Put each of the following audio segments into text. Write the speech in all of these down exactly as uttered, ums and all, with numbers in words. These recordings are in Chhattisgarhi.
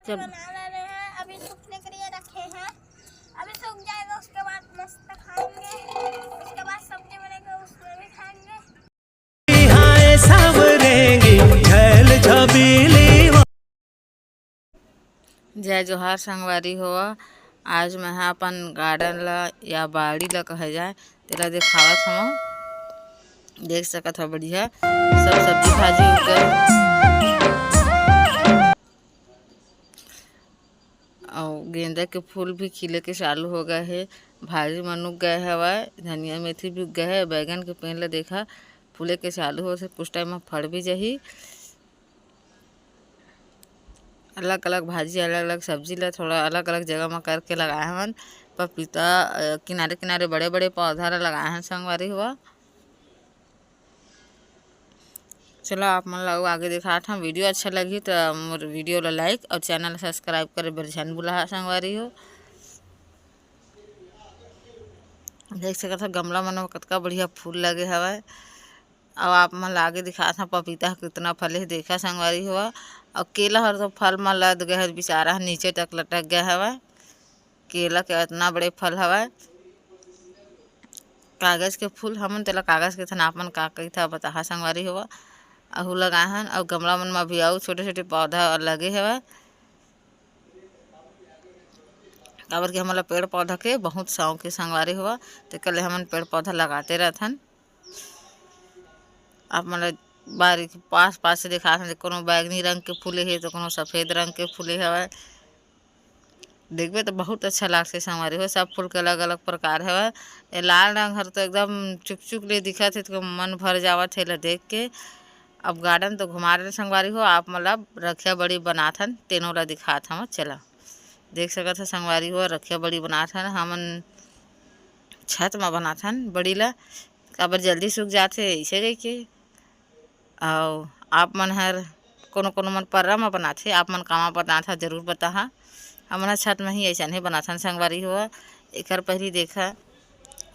जब बना ले रहे हैं, अभी सूखने के लिए रखे हैं। अभी सूख जाएगा, उसके बाद मस्त खाएंगे। उसके बाद सब्जी बनेगा, उसमें भी खाएंगे। जय जोहार संगवारी हो। आज मैं ह अपन गार्डन ला या बाड़ी ला कहे जाए, तेला देखावत हवं। देख सकत हव, बढ़िया सब सब्जी भाजी उग गए। अउ गेंदा के फूल भी खिले के चालू हो गए हे। भाजी मन उग गए हवय, धनिया मेथी भी उग गए हे। बैगन के पेड़ ला देखा, फूले के चालू होत हे, कुछ टाइम म फड़ भी जही। अलग-अलग भाजी, अलग-अलग सब्जी ला थोड़ा अलग-अलग जगह म करके लगाए हवन। पपीता, अ, किनारे-किनारे बड़े-बड़े पौधा ला लगाए हन संगवारी हो। चलो, आप मन ला अउ आगे दिखात हन। वीडियो अच्छा लगही त मोर वीडियो ला like अउ चैनल ला subscribe करे बर झन भुलाहा संगवारी हो। देख सकत हव, गमला मन म कतका बढ़िया फूल लगे हवय। अउ आप मन ला आगे दिखात हव, पपीता ह कितना फले हे, देखा संगवारी हो। अउ केला हर तो फल म लद गए हे, बेचारा ह नीचे तक लटक गए हवय। केला के इतना बड़े फल हवय। कागज के फूल, हमन तेला कागज कहिथन, आप मन का कहिथा बताहा संगवारी हो। अहू लगाए हन, अउ गमला मन म भी अउ छोटे-छोटे पौधा लगे हवय। काबर कि हमन ला पेड़ पौधा के बहुत शौक हे संगवारी हो, तेकर ले हमन पेड़ पौधा लगाते रहथन। आप मन ला बारी के पास पास से दिखात हन, कोनो बैगनी रंग के फूले हे तो कोनो सफेद रंग के फूले हवय। देखबे तो बहुत अच्छा लागथे संगवारी हो। सब फूल के अलग अलग प्रकार हवय। ए लाल रंग हर तो एकदम चुक चुक ले दिखत हे, तो मन भर जावत हे एला देख के। अब गार्डन तो घुमा रहे संगवारी हो, आप मन ला रखिया बड़ी बनाथन, तेनो ला दिखात हवं। चला, देख सकत ह संगवारी हो, रखिया बड़ी बनाथन हमन, छत म बनाथन बड़ी ला, काबर जल्दी सूख जाथे, अइसे कहिके। अउ आप मन हर कोनो कोनो मन पर्रा म बनाथे, आप मन कामा बनाथा, जरूर बताहा। हमन ह छत म ही अइसने बनाथन संगवारी हो। एकर पहिली देखा,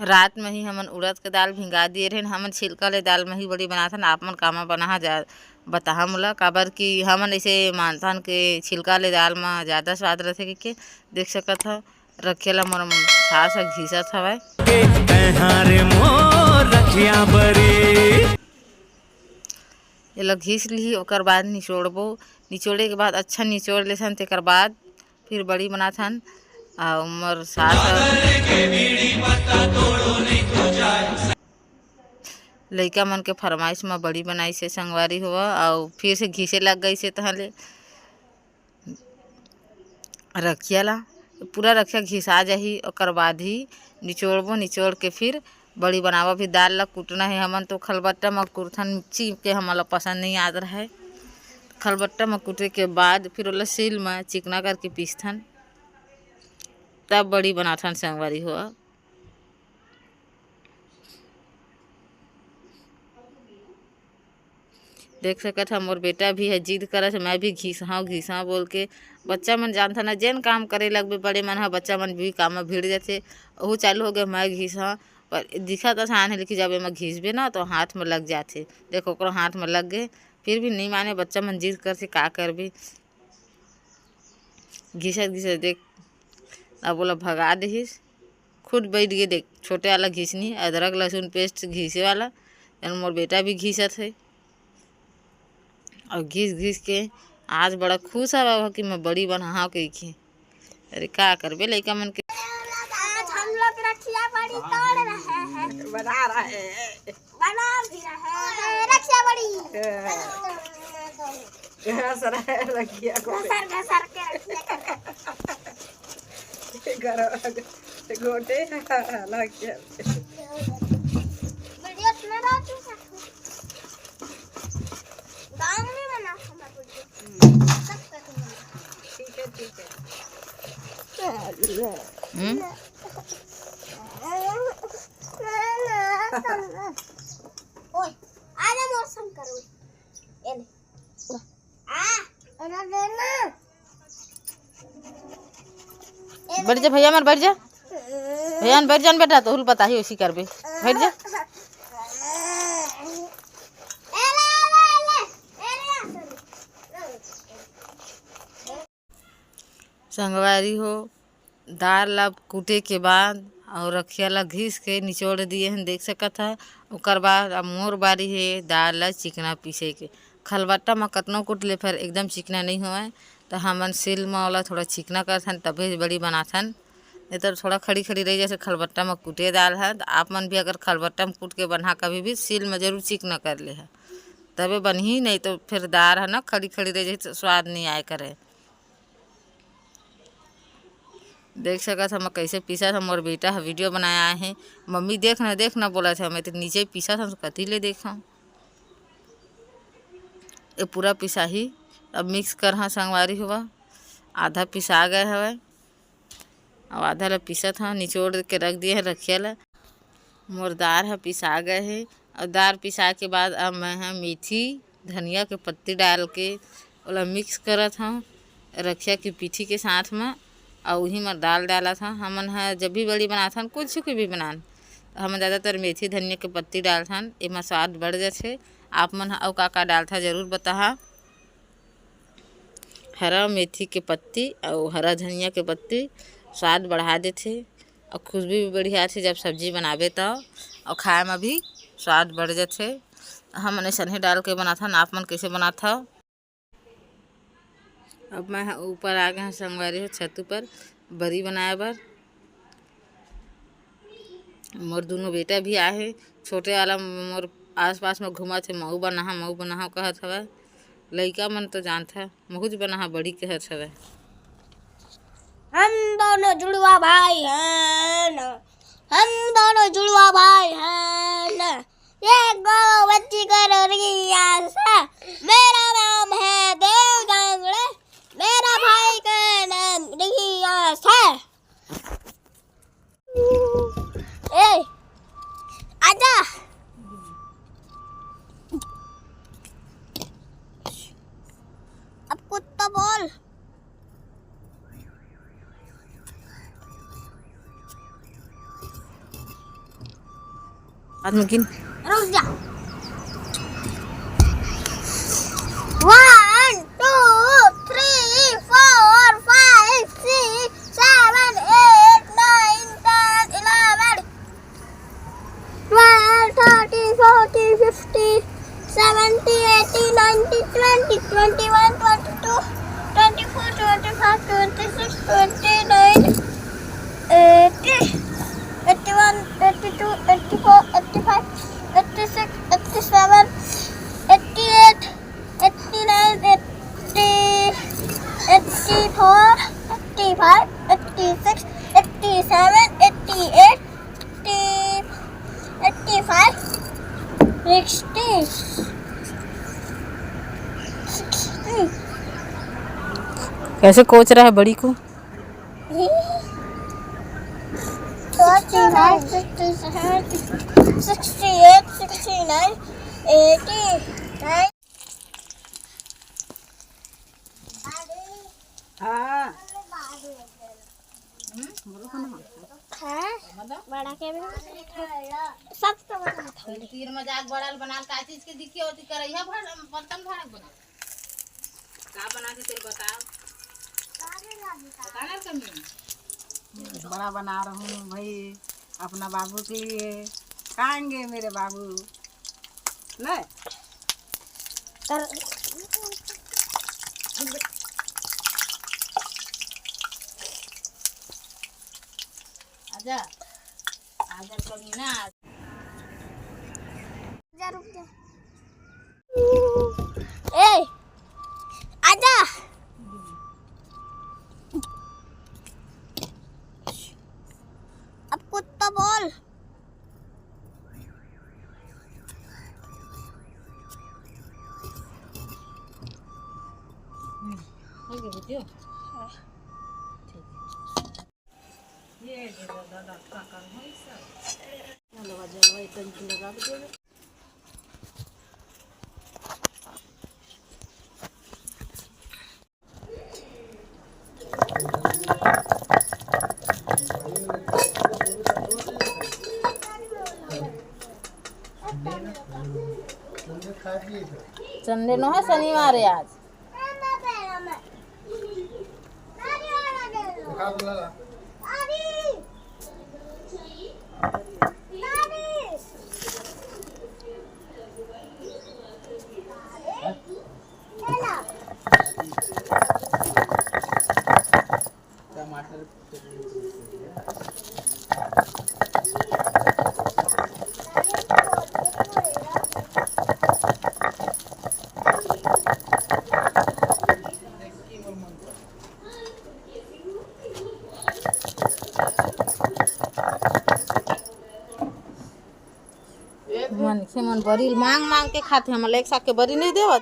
रात म ही हमन उड़द के दाल भिंगा दिए रहेन। हमन छिलका ले दाल म ही बड़ी बनाथन। आप मन कामा बनाहा जा, बताहा मोला, काबर कि हमन अइसे मानथन के छिलका ले दाल म जादा स्वाद रथे कहिके। देख सकत हव, रखिया ला मोर सास ह घिसत हवय। के कहाँ रे मोर रखिया बरी। एला घिस लिही, ओकर बाद निचोड़बो। निचोड़े के बाद अच्छा निचोड़ लेथन, तेकर बाद फिर बड़ी बनाथन। अउ मोर सास ह लइका मन के फरमाइश म बड़ी बनाइस हे संगवारी हो, अउ फिर से घिसे लग गइस हे तहाँ ले। रखिया ला, पूरा रखिया घिसा जाही, ओकर बाद ही निचोड़बो, निचोड़ के फिर बड़ी बनाबो। अभी दाल ला कूटना हे, हमन तो खलबट्टा म कूटथन, मिक्सी के हमन ला पसंद नइ आत रहय। खलबट्टा म कूटे के बाद फिर ओला सील म चिकना करके पीसथन, तब बड़ी बनाथन संगवारी हो। देख सकत ह, मोर बेटा भी ह जिद करत हे, "मैं भी घिसहां, घिसहां," बोल के। बच्चा मन जानथन ना, जेन काम करे लगबे, बड़े मन ह, बच्चा मन भी काम म भिड़ जाथे। ओहू चालू हो गए, "मैं घिसहां।" पर दिखत आसान हे, लेकिन जब एमा घिसबे ना, तो हाथ म लग जाथे। देखो, ओकरो हाथ म लग गे, फिर भी नइ माने, बच्चा मन जिद करथे, का करबे। घिसत घिसत देख, अब ओला भगा देहिस। खुद बइठ गे देख, छोटे वाला घिसनी, अदरक लहसुन पेस्ट घिसे वाला, एन मोर बेटा भी घिसत हे। अउ घिस घिस के आज बड़ा खुश हवय कि मैं बड़ी बनाहूं कहिके। अरे का करबे लइका मन के। आज हम लोग रखिया बड़ी तोड़ रहे हैं। बना रहे हैं। बना भी रहे हैं रखिया बड़ी। हाँ। घसर है लगिया को। घसर घसर के रखिया कर। घर गोटे लगिया। वीडियो बना रहा तू सब। गाँव में बना हमारे वीडियो। सब कर दूंगा। ठीक है, ठीक है। हम्म? ओए, आजा मौसम करो। ये ले। आ, एना देना। बैठ जा भैया मन, बैठ जा। भैया मन, बैठ जान बेटा, तोहू ल बताही, ओइसी करबे। बैठ जा। ए ले, ए ले, ए ले, ए ले, आ, sorry। संगवारी हो, दार ला कूटे के बाद अउ रखिया ला घिस के निचोड़ दिए हन, देख सकत ह। ओकर बाद अब मोर बारी हे दार ला चिकना पीसे के। खलबट्टा म कतनो कूट ले, फेर एकदम चिकना नइ होवय, त हमन सील म ओला थोड़ा चिकना करथन, तभे बड़ी बनाथन। नहीं तो थोड़ा खड़ी खड़ी रह जाथे खलबट्टा म कूटे दार ह। त आप मन भी अगर खलबट्टा म कूट के बना, कभी भी सील म जरूर चिकना कर ले ह, तबे बनही, नहीं तो फिर दार ह ना खड़ी खड़ी रह जाही, तो स्वाद नहीं आए करे। देख सकत ह, मैं कैसे पीसत ह। मोर बेटा ह वीडियो बनाया हे, "मम्मी देख ना, देख ना," बोलत हे। मैं तो नीचे पीसत ह, कति ले देखा। ये पूरा पिसाही। अब मिक्स कर हा संगवारी हुआ, आधा पिसा गए हवय। अब आधा ला पीसत ह, निचोड़ के रख दिए ह रखिया ला। मोर दार ह पिसा गए हे। अउ दार पिसा के बाद अब मैं ह मेथी, धनिया के पत्ती डाल के ओला मिक्स करत हव रखिया के पीठी के साथ म। अउ उही म दाल डालत हव। हमन ह जब भी बड़ी बनाथन, कुछ के भी बनान, त हमन ज़्यादातर मेथी, धनिया के पत्ती डालथन, एमा स्वाद बढ़ जाथे। आप मन ह अउ का का डालथा, जरूर बताहा। हरा मेथी के पत्ती अउ हरा धनिया के पत्ती स्वाद बढ़ा देथे अउ खुशबू भी बढ़िया आथे जब सब्जी बनाबे त, अउ खाए म भी स्वाद बढ़ जाथे। हमन अइसनहे डाल के बनाथन, आप मन कइसे बनाथव? अब मैं ह ऊपर आ गए हव संगवारी हो छत ऊपर बरी बनाए बर। मोर दुनों बेटा भी आहे, छोटे वाला मोर आसपास में घूमत हे, "मऊ बनाहा, मऊ बनाहा," कहत हवय। लइका मन तो जानथे, "महूच बनाहा," बड़ी कहत हवय। हम दोनों जुड़वा भाई हैं, हम दोनों जुड़वा भाई हैं। ये गो बच्ची कर रही है। मेरा नाम है देव जांगड़े, मेरा भाई का नाम रियास है। ए, आजा। अब कुछ तो बोल। बाद में गिन। रुक जा। One, two, three, four, five, six, seven, eight, nine, ten, eleven, twelve, thirteen, fourteen, fifteen, seventeen, eighteen, nineteen, twenty, twenty-one, twenty-two, twenty-four, twenty-five, twenty-six, twenty-nine, eighty, eighty-one, eighty-two, eighty-four, eighty-five, eighty-six, eighty-seven, eighty-eight, eighty-nine, eighty, eighty-four, eighty-five, eighty-six, eighty-seven, eighty-eight, eighty, eighty-five, sixty, sixty। कैसे कोच रहा है बड़ी को? Forty-five, fifty-seven, sixty-eight, sixty-nine, eighty-nine। हाँ। हाँ, बड़ा के भी। सब तो बना था। तीर मजाक बड़ल बनाल, का चीज के दिखी होती, करैया भर, बर्तन भरक बना। का बना के तेरे बताओ? बता ना कमी। बड़ा बना रहा हूँ भाई, अपना बाबू के लिए। खाएंगे मेरे बाबू। नहीं। कर। आजा। आजा कमी ना। जा, रुक जा। ए, आजा। अब कुछ तो बोल। हो गया video? हाँ। ठीक है। ये दे दो दादा, का काम है सब? जलवा, जलवा, एक टंकी लगा के दे दो। संडे नो है, शनिवार है आज। टमाटर। मनखे मन बरी ल मांग मांग के खाथे, हमन ल एक साग के बरी नहीं देवत।